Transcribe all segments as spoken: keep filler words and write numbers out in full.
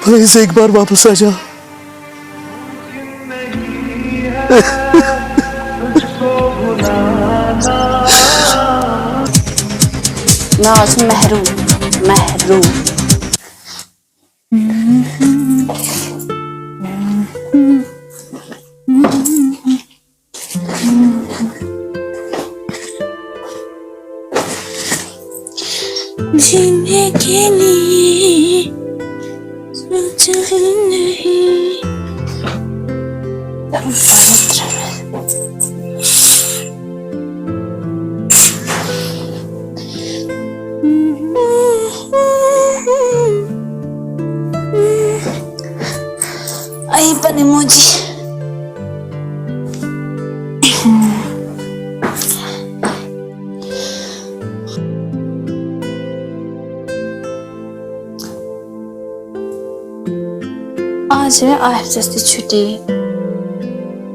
Please ایک بار واپس آ جاؤ۔ ناو چھُ محروٗ، محروٗ۔ जीने के लिए कुछ नहीं। आई पने मोजी। آز چھِ مےٚ آفسَس تہِ چھُٹی۔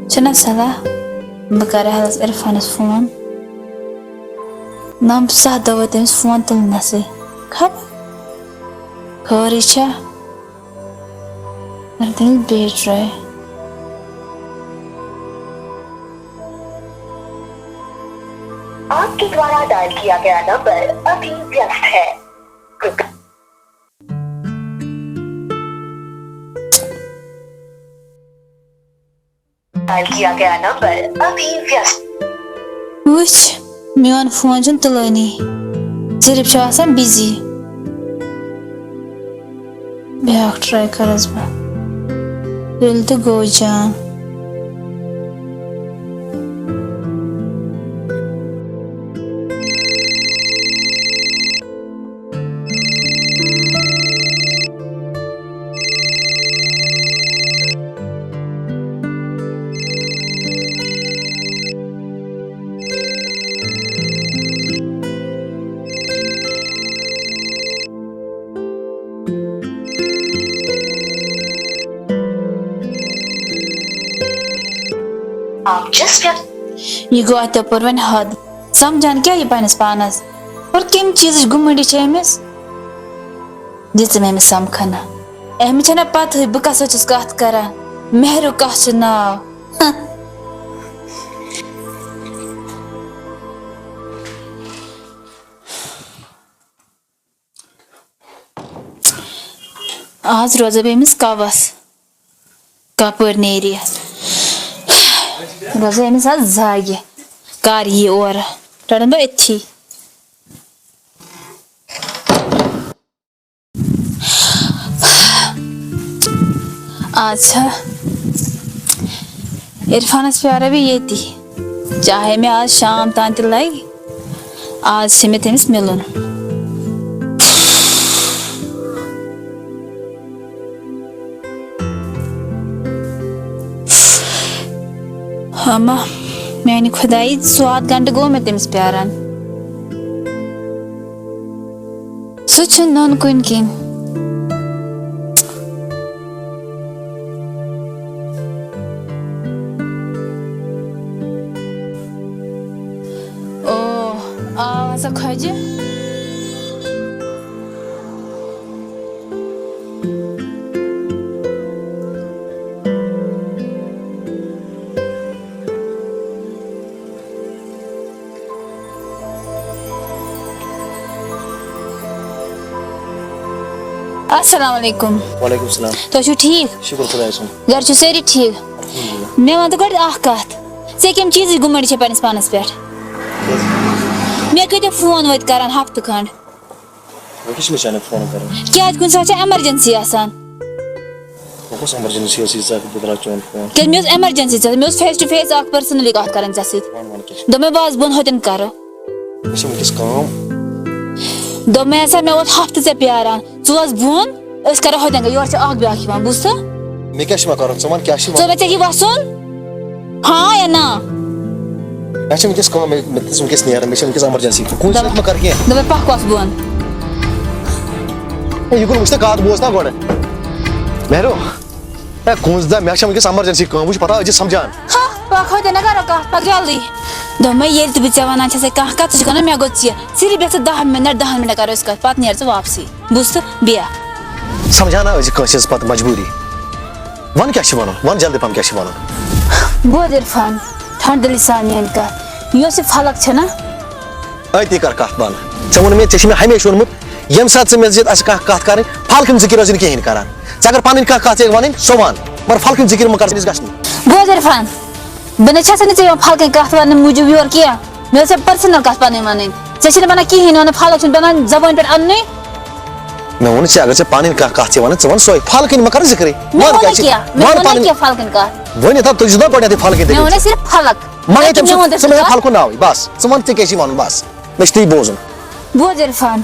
چھُنہ صلاح، بہٕ کَرٕ حظ عرفانَس فون۔ نَم سَتھ دۄہ وٲتۍ تٔمِس فون تُلنَسٕے۔ خبر خٲرٕے چھا؟ کَرٕ تٔمِس بیٚیہِ ٹرٛاے۔ आपके द्वारा डायल किया गया नंबर अभी व्यस्त है। कृपया डायल किया गया नंबर अभी व्यस्त। وٕچھ، میون فون چھُنہٕ تُلٲنی۔ صرف چھُ آسان بِزی۔ بیٛاکھ ٹرٛاے کَرَس بہٕ۔ تیٚلہِ تہٕ گوٚو جان۔ آپ جس ویکتی یہِ گوٚو اَتھ یَپٲرۍ وۄنۍ حد۔ سمجھان کیٛاہ یہِ پنٛنِس پانَس؟ اور کَمہِ چیٖزٕچ گُمنڈی چھےٚ أمِس؟ دِژٕ مےٚ أمِس سمکھنہ۔ أمِس چھَنہ پتہٕے بہٕ کَس سۭتۍ چھُس کَتھ کران۔ مہرو کَس چھُ ناو؟ ہہ۔ آز روزٕ بہٕ أمِس کَوَس۔ کَپٲرۍ نیرِ یہِ؟ روزٕ أمِس آز زاگہِ۔ کَر یی اورٕ؟ رَٹَن بہٕ أتھی۔ آز چھا عرفانَس پیارٕ بہٕ ییٚتی۔ چاہے مےٚ آز شام تام تہِ لَگہِ، آز چھِ مےٚ تٔمِس مِلُن۔ اما، میانہِ خۄدایہِ، ژور گنٹہٕ گوٚو مےٚ تٔمِس پیاران۔ سُہ چھُنہٕ نوٚن کُنہِ کِنۍ۔ او، آو ہسا کھۄجہِ۔ السلام علیکم۔ وعلیکم السلام۔ تُہۍ چھِو ٹھیٖک؟ شُکُر خۄدایَس کُن۔ گَرِ چھِو سٲری ٹھیٖک؟ الحمدللہ۔ مےٚ وَن تہٕ گۄڈٕ اَکھ کَتھ، ژےٚ کَمہِ چیٖزٕچ گُمنڈ چھےٚ پنٛنِس پانَس پٮ۪ٹھ؟ کیٛازِ؟ مےٚ کۭتیٛاہ فون وٲتۍ کَران ہفتہٕ کھنٛڈ؟ وۄنۍ کیٛاہ چھِ مےٚ چانہِ فون کَران؟ کیٛازِ کُنہِ ساتہٕ چھےٚ ایمرجنسی آسان۔ وۄنۍ کۄس ایمرجنسی ٲس ییٖژاہ کہِ بہٕ درٛاو چون فون؟ کیٛازِ مےٚ اوس ایمرجنسی ژےٚ سۭتۍ، مےٚ اوس face to face اَکھ personally کَتھ کَرٕنۍ ژےٚ سۭتۍ۔ وَن وَن کیٛاہ چھِ؟ دوٚپ مےٚ بہٕ آسہٕ بۄن ہوٚتٮ۪ن کَرو۔ مےٚ چھِ وٕنکیٚس کٲم۔ دوٚپ مےٚ ہسا، مےٚ ووت ہفتہٕ ژےٚ پیاران، ژٕ وَس بۄن، أسۍ کَرو ہوٚتٮ۪ن، یورٕ چھِ اَکھ بیٛاکھ یِوان، بوٗزتھٕ؟ مےٚ کیٛاہ چھُ مےٚ کَرُن؟ ژٕ وَن کیٛاہ چھِ ژٕ وَنُن؟ وَن ژےٚ یہِ وَسُن؟ ہاں یا نہ؟ مےٚ چھِ وٕنکیٚس کٲم، مےٚ، مےٚ چھِ وٕنکیٚس نیرُن، مےٚ چھِ وٕنکیٚس ایمرجنسی۔ کُنہِ سۭتۍ دَپ-، مہ کَر کینٛہہ۔ دوٚپمَے پَکھ وَس بۄن۔ ہے، یہِ کُن وٕچھ تہٕ کَتھ بوز نا گۄڈٕ۔ مہرو، ہے، کُنٛز دَ، مےٚ چھےٚ وٕنکیٚس ایمرجنسی کٲم، وٕچھ پَتہ، أسۍ چھِ سَمجھان۔ ہا، پَکھ ہوٚتٮ۪ن نہ کَرو کَتھ، پَکھ جلدی۔ دوٚپمَے ییٚلہِ تہِ بہٕ ژےٚ وَنان چھَسَے کانٛہہ کَتھ، ژٕ چھُکھ وَنان مےٚ گوٚو ژیر۔ صرف بیٚہہ ژٕ دَہَن مِنَٹ، دَہَن مِنَٹَن کَرو أسۍ کَتھ، پَتہٕ نیر ژٕ واپسٕے۔ بوٗزتھٕ؟ بیٚہہ۔ سمجھانا أزۍ کٲنٛسہِ ہٕنٛز پتہٕ مجبوٗری۔ وَن کیٛاہ چھِ وَنُن؟ وَن جلدی پہم کیٛاہ چھِ وَنُن؟ بوز عرفان، ٹھنڈ دلی سان میٲنۍ کتھ۔ یۄس یہِ فلک چھےٚ نا، أتی کر کتھ بنٛد۔ ژےٚ ووٚن مےٚ، ژےٚ چھِ مےٚ ہمیشہِ ووٚنمُت، ییٚمہِ ساتہٕ ژٕ مےٚ سۭتۍ آسہِ کانٛہہ کتھ کرٕنۍ، فلکن ذِکر ٲسۍ نہٕ کِہیٖنۍ کران۔ ژٕ اگر پنٕنۍ کانٛہہ کتھ چھےٚ ونٕنۍ، سۄ ون، مگر فلکن ذِکر مہٕ کر، سٲنِس گژھِ نہٕ۔ بوز عرفان، بہٕ نہ چھَسے نہٕ ژےٚ یِوان فلکن کتھ وننہٕ موٗجوٗب یور کینٛہہ۔ مےٚ ٲس ژےٚ پرسنل کتھ پنٕنۍ ونٕنۍ۔ ژےٚ چھِنہٕ بنان کِہیٖنۍ ونُن، فلک چھُنہٕ بنان زبٲنۍ پٮ۪ٹھ اننُے۔ مےٚ ووٚن ژےٚ، اگر ژےٚ پنٕنۍ کانٛہہ کتھ چھےٚ ونٕنۍ، ژٕ ون سۄے۔ فلکن مہ کر ذِکرٕے۔ مےٚ وَن ووٚن کیٛاہ نہٕ چھِ؟ کینٛہہ، مےٚ وَن ووٚن نہٕ پنٕنۍ۔ کینٛہہ فلکن کتھ۔ ؤنِتھ ہا، تُہۍ چھِو دپان گۄڈٕنیتھٕے فلکن مےٚ دٔلیٖل ووٚن چھِ۔ صرف فلک۔ مہ ہے، تٔمۍ مےٚ سُنٛد، ووٚن تٔمۍ ژٕ مہ ہے سُنٛد فلکُن ناوٕے، بس۔ ژٕ وَن ژےٚ کیٛاہ چھِ وَنُن، بس۔ مےٚ چھُ تی بوزُن۔ بوز عرفان،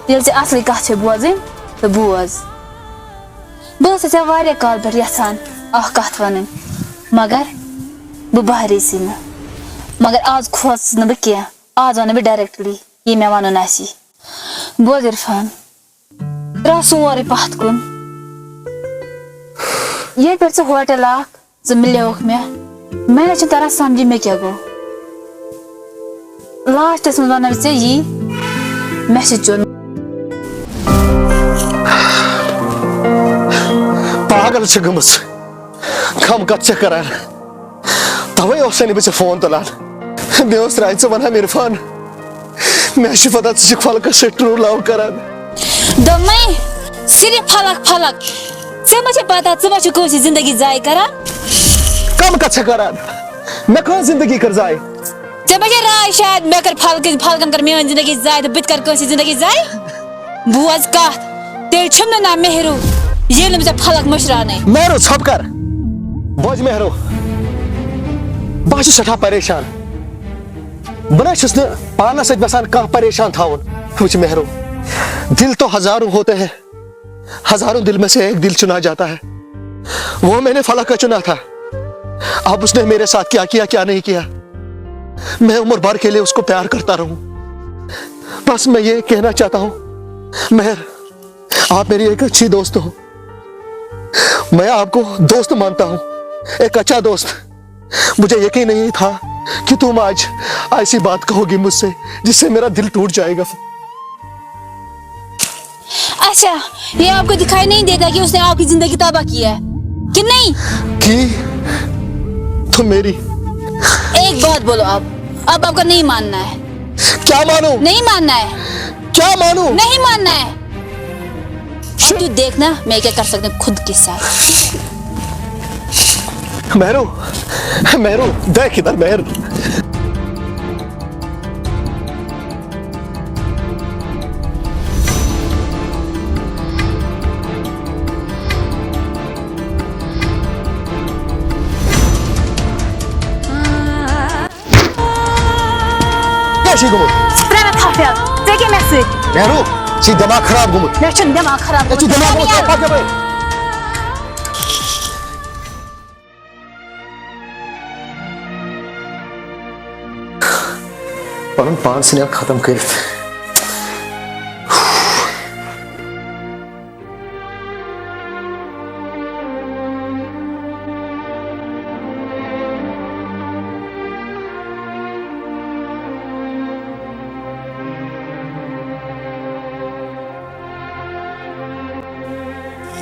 ییٚلہِ ژےٚ اصلٕے کتھ چھےٚ بوزٕنۍ، تہٕ بوز۔ بہٕ ٲسٕس ژےٚ واریاہ کالہٕ پٮ۪ٹھ یژھان اکھ کتھ ونٕنۍ، مگر بہٕ بہریسٕے نہٕ۔ مگر آز کھوژٕس نہٕ بہٕ کینٛہہ، آز ونہٕ بہٕ ڈایریکٹلی یہِ مےٚ ونُن آسی۔ بوز عرفان، ترٛاو سورُے پتھ کُن۔ ییٚتہِ پٮ۪ٹھ ژٕ ہوٹل اکھ ژٕ مِلیوکھ مےٚ، مےٚ نہ چھُنہٕ تران سمجھی مےٚ کیٛاہ گوٚو۔ لاسٹس منٛز ونہٕ بہٕ ژےٚ یی، مےٚ چھُ چیوٚن۔ پاگل چھِ گٔمٕژ، کم کتھ چھےٚ کران؟ توے اوسے نہٕ بہٕ ژےٚ فون تُلان۔ مےٚ اوس ترٛایہِ ژٕ ونان، عرفان، مےٚ چھِ پتہ ژٕ چھُکھ فلکس سۭتۍ true love کران۔ دوٚپمَے، صرف فلک، فلک۔ ژےٚ ما چھےٚ پتہ، ژٕ ما چھُکھ کٲنٛسہِ زندگی ضایع کران؟ کم کتھ چھےٚ کران؟ مےٚ کٕہٕنٛز زندگی کٔر ضایع؟ ژےٚ ما چھےٚ راے شاید مےٚ کٔر فلکن، فلکن کٔر میٲنۍ زندگی ضایع تہٕ بہٕ تہِ کرٕ کٲنٛسہِ زندگی ضایع؟ بوز کتھ، تیٚلہِ چھُم نہٕ ناو مہرو، ییٚلہِ نہٕ بہٕ ژےٚ فلک مٔشراونَے۔ مہرو، ژھۄپ کر۔ بوز مہرو، بہٕ ہا چھُس سٮ۪ٹھاہ پریشان۔ بہٕ نہ چھُس نہٕ پانس سۭتۍ یژھان کانٛہہ پریشان تھاوُن۔ وٕچھ مہرو، دل تو ہزاروں ہوتے ہیں، ہزاروں دل میں سے ایک دل چنا جاتا ہے۔ وہ میں نے فلک کا چنا تھا۔ اب اس نے میرے ساتھ کیا کیا، کیا نہیں کیا، میں عمر بھر کے لیے اس کو پیار کرتا رہوں۔ بس میں یہ کہنا چاہتا ہوں، مہر، آپ میری ایک اچھی دوست ہو، میں آپ کو دوست مانتا ہوں، ایک اچھا دوست۔ مجھے یقین نہیں تھا کہ تم آج ایسی بات کہو گی مجھ سے، جس سے میرا دل ٹوٹ جائے گا۔ اچھا، یہ آپ کو دکھائی نہیں دیتا کہ اس نے آپ کی زندگی تباہ کی ہے، کہ نہیں؟ کی تم میری ایک بات بولو آپ، اب آپ کا نہیں ماننا ہے۔ کیا مانو؟ نہیں ماننا ہے۔ کیا مانو؟ نہیں ماننا ہے۔ اب تو دیکھنا میں کیا کر سکتی ہوں خود کے ساتھ۔ مہرو، مہرو، دیکھ ادھر مہر۔ کیٛاہ چھُے گوٚمُت؟ ژٕ ترٛاو مےٚ تھپھ یَلہٕ۔ ژےٚ کیٛاہ مےٚ سۭتۍ؟ مہرو، ژےٚ چھُے دٮ۪ماغ خراب گوٚمُت۔ مےٚ چھُنہٕ دٮ۪ماغ خراب ژےٚ چھُے گوٚمُت۔ دٮ۪ماغ گوٚمُت، ژٕ پَکھ یَپٲرۍ۔ پنُن پان ژھٕنیو ختم کٔرِتھ۔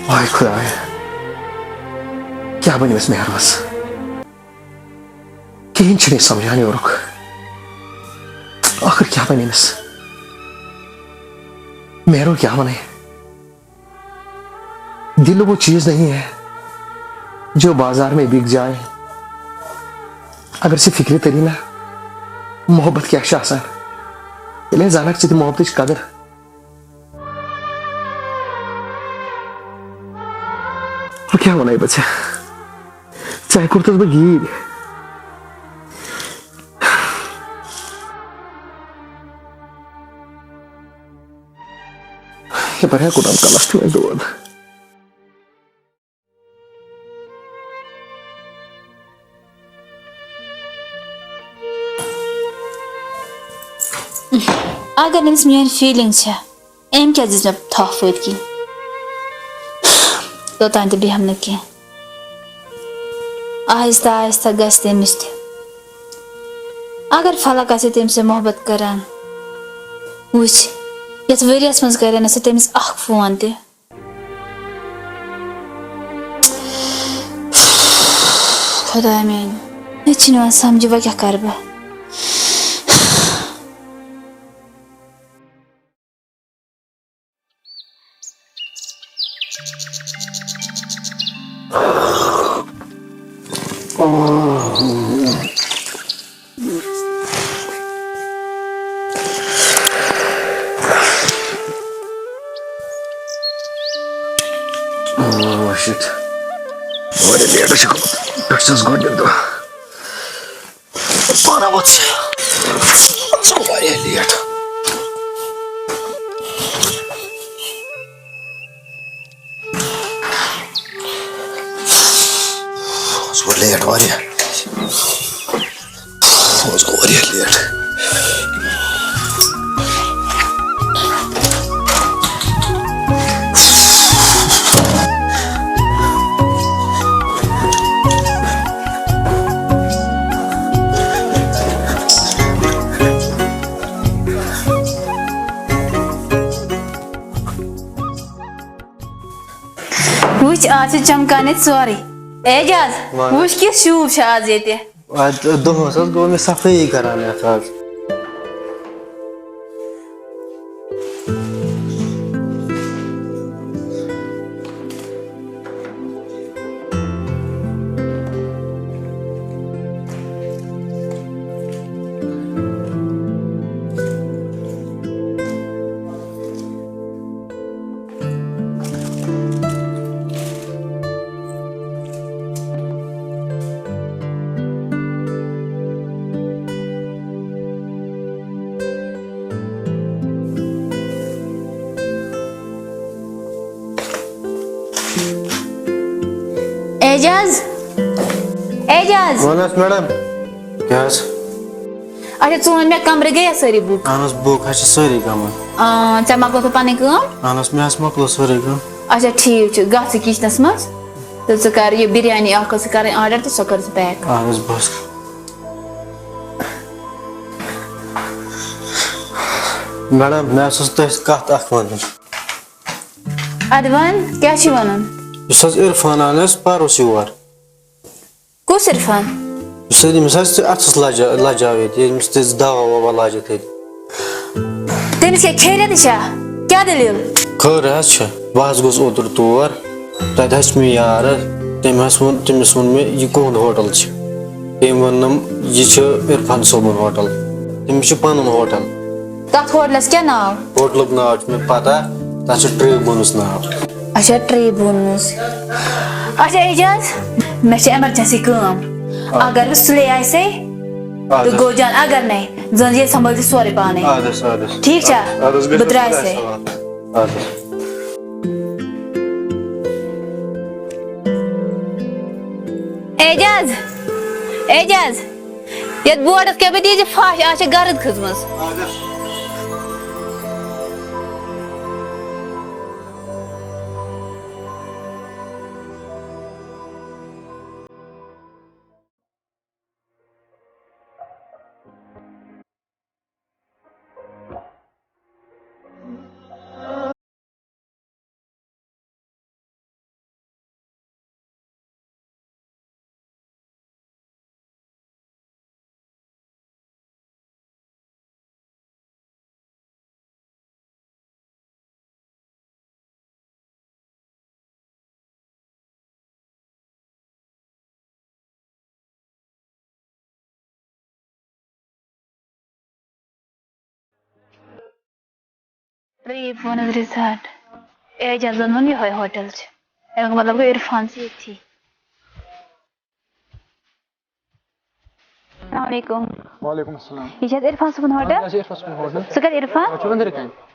واے خدایا، کیٛاہ بنہِ أمِس مہروس؟ کِہیٖنۍ چھُنہٕ یہِ سمجھان یورُک۔ ٲخٕر کیٛاہ بنہِ أمِس؟ مہرو کیٛاہ ونے؟ دل وہ چیز نہیں ہے جو بازار میں بک جائے۔ اگر ژےٚ فکرِ تری نا، محبت کیٛاہ چھِ آسان، تیٚلہِ زانکھ ژٕ تہِ محبتٕچ قدر۔ وۄنۍ کیٛاہ وَنَے بہٕ ژےٚ؟ ژےٚ کوٚرتھَس بہٕ گیٖرۍ۔ یَپٲرۍ ہا کوٚرُن کَلَس تہِ وۄنۍ دود۔ اگر نہٕ أمِس میٲنۍ feeling چھےٚ، أمۍ کیٛازِ دِژ مےٚ تھپھ پٔتۍ کِنۍ؟ توٚتام تہِ بیٚہم نہٕ کینٛہہ۔ آہستہ آہستہ گژھِ تٔمِس تہِ۔ اگر فلک آسہِ تٔمِس سۭتۍ محبت کران، وٕچھ، یتھ ؤریس منٛز کرِ نہٕ سۄ تٔمِس اکھ فون تہِ۔ خۄدایا میٛانہِ، مےٚ چھِنہٕ یِوان سَمجھِ، وۄنۍ کیٛاہ کَرٕ بہٕ؟ Oh, shit. واریاہ لیٹ چھُ گوٚمُت۔ پٮ۪ٹھ چھَس گۄڈٕنیُک دۄہ۔ پانہ ووت سُہ۔ سُہ گوٚو واریاہ لیٹ۔ سُہ گوٚو لیٹ واریاہ۔ سُہ گوٚو واریاہ لیٹ۔ وٕچھ، آز چھُ چمکان ییٚتہِ سورُے۔ اعجاز، وَن۔ وٕچھ کِژھ شوٗب چھِ آز ییٚتہِ۔ اَتھ دۄہَس حظ گوٚو مےٚ صفٲیی کران یَتھ آز۔ اعجاز، اعجاز۔ وَن حظ میڈم۔ کیٛاہ حظ؟ اچھا، ژٕ وَن مےٚ، کمرٕ گٔیا سٲری بُک؟ اہن حظ، بُک حظ چھِ سٲری گٔمٕتۍ۔ آ، ژےٚ مۄکلٲوتھٕ پنٕنۍ کٲم؟ اہن حظ، مےٚ حظ مۄکلٲو سٲرٕے کٲم۔ اچھا، ٹھیٖک چھُ، گژھ ژٕ کچنس منٛز تہٕ ژٕ کر یہِ بریانی اکھ ٲس ژٕ کرٕنۍ آرڈر تہٕ سۄ کر ژٕ پیک۔ اہن حظ، بس۔ میڈم، مےٚ حظ ٲس تۄہہِ سۭتۍ کتھ اکھ ونٕنۍ۔ ادٕ وَن، کیٛاہ چھُے وَنُن؟ یُس حظ عرفان آو نہ حظ پَرُس یور۔ کُس عرفان؟ یُس حظ، ییٚمِس حظ ژٕ اَتھَس لَجا-، لَجاو ییٚتہِ، ییٚمِس ژٕ دَوا وَوا لاجَتھ ییٚتہِ۔ تٔمِس کیٛاہ خیریَتٕے چھا؟ کیٛاہ دٔلیٖل؟ خٲر حظ چھِ، بہٕ حظ گوٚژھ اوترٕ تور، تَتہِ حظ چھِ مےٚ یار، تٔمۍ حظ ووٚن، تٔمِس ووٚن مےٚ، یہِ کُہُنٛد ہوٹَل چھِ؟ تٔمۍ ووٚنُم، یہِ چھُ عرفان صٲبُن ہوٹَل، تٔمِس چھُ پَنُن ہوٹَل۔ تَتھ ہوٹلَس کیٛاہ ناو؟ ہوٹلُک ناو چھُ مےٚ پَتہ، تَتھ چھُ ٹرٛیبوٗنَس ناو۔ اچھا، ٹرٛیبوٗنَس۔ اچھا اعجاز، مےٚ چھِ ایمرجنسی کٲم۔ آ۔ اگر بہٕ سُلے آیسے، آد تہٕ حظ۔ گوٚو جان، اگر نَے، زَن یہِ سنبھٲلۍ زِ سورُے پانَے۔ آد حظ، آد حظ۔ ٹھیٖک چھا؟ آد حظ، بہٕ بِہِو درٛایسے۔ خۄدایَس حوالہٕ۔ آد حظ۔ اعجاز، اعجاز، یتھ بورڈس کیٛاہ پٮ۪ٹھ یہِ زِ فاش، آز چھِ گرد کھٔژمٕژ۔ ٹرٛیپ وَنَس ریزارٹ۔ اعجازَن ووٚن یِہوٚے ہوٹل چھِ۔ اَمیُک مطلب گوٚو عرفان چھِ ییٚتھی۔ السلام علیکم۔ وعلیکم السلام۔ یہِ چھِ حظ عرفان صٲبُن ہوٹل؟ اَہَن حظ، یہِ چھِ عرفان صٲبُن ہوٹل۔ ژٕ کَتہِ عرفان؟ أسۍ چھِ أنٛدرٕ کَنہِ۔